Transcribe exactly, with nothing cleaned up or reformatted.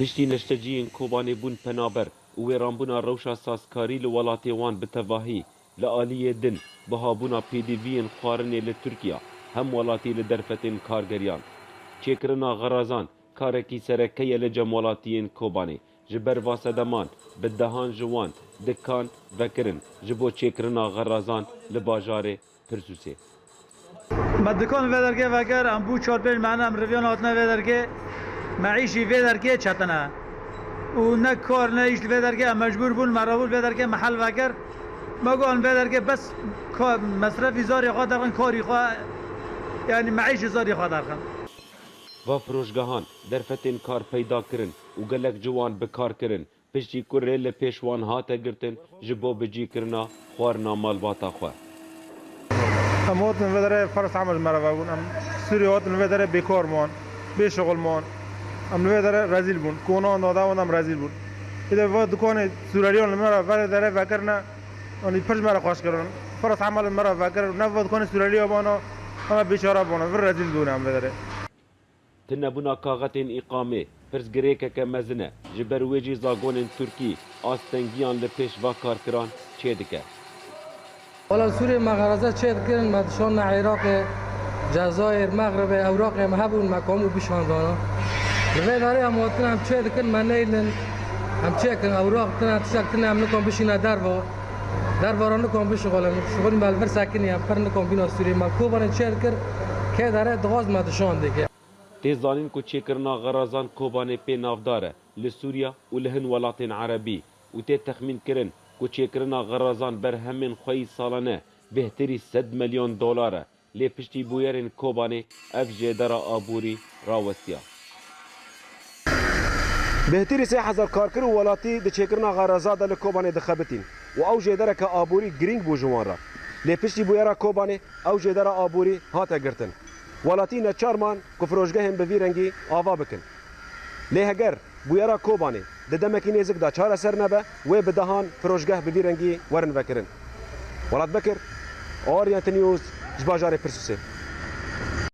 Piştî neşteciyên Kobanê bûn penaber û wêranbûna rewşa sazkarî li welatê wan bi tevahî, li aliyê din, bihabûna pêdiviyên xwarinê li Tirkiya, hem welatî li derfetên kar geriyan. Çêkirina xerazan karekî sereke ye li cem welatiyên Kobanê. Ji ber va sedeman bi dehan ji wan dikan vekirin ji bo çêkirina xerazan li bajarê Pirsûsê. Me dikan vê dergê vekir, em bû çar pênc mehne em riviyan hatine vê dergê, me îşî vê dergê çetine. Û ne kar ne îş li vê dergê em mecbûr bûn, me rabû vê dergê me hel vekir. Me got em vê dergê bes ka-, mesrefî zarê xwe derxin, karî xwe, yanî me îşî zarê xwe derxin. Va firojgehan derfetên kar peyda kirin û gelek ciwan bi kar kirin. Piştî ku rê li pêş wan hate girtin ji bo bicîkirina xwarina malbata xwe. Em hatin vê derê feres emel ji me re vebûn. Em Sûriyê hatin vê derê bêkar man, bê şixul man. Em li vê derê rezîl bûn. Konan dada wan em rezîl bûn. Îde va dikanê Sûreriyan li me re verê derê vekirine. Yanî pir ji me re xweş kirin. Feres emel li me re vekir. Ne va dikanê Sûreriya bana, em bêçare bana. Vir rezîl bûne em vê derê. Tunebûna kaxetên îqamê pirsgirêkeke mezin e, ji ber wê jî zagonên Tirkî astengiyan li pêş va karkiran çêdike. Wela li Sûriyê me xeraza çêdikirin, me dişandine Iraqê, Cezayir, Mexribê, ewraqê me hebûn, me komû bişandana. Li vê derê em hatin em çêdikin, me neylin, em çêkin, ewraq tine, tiştek tine, em nikan bişîne derva. Derva re nikan bişixulin, şixulî me li vir sekinî, em pir nikan bîna Sûriyê, me Kobanê çêdikir, kê derê dixwaz me dişandê kê. Tê zanîn ku çêkirina xerazan Kobanê pê navdar e li Sûriya û li hin welatên erebî û tê texmînkirin ku çêkirina xerazan berhemên xwe yî salane bêhtirî sed milyon dolar e, lê piştî bûyerên Kobanê ev jêdera aborî rawestiya. Bêhtirî sê hezar karker û welatî di çêkirina xeraza de li Kobanê dixebitîn û ew jêdereke aborî girîng bû ji wan re. Lê piştî bûyera Kobanê ew jêdera aborî hate girtin. Welatî neçar man ku firojgehên bi vî rengî ava bikin. Lê heger bûyera Kobanê di demekî nêzik de çareser nebe, wê bi dehan firojgeh bi vî rengî werin vekirin. Welat Bekir, Orient News, ji bajarê Pirsûsê.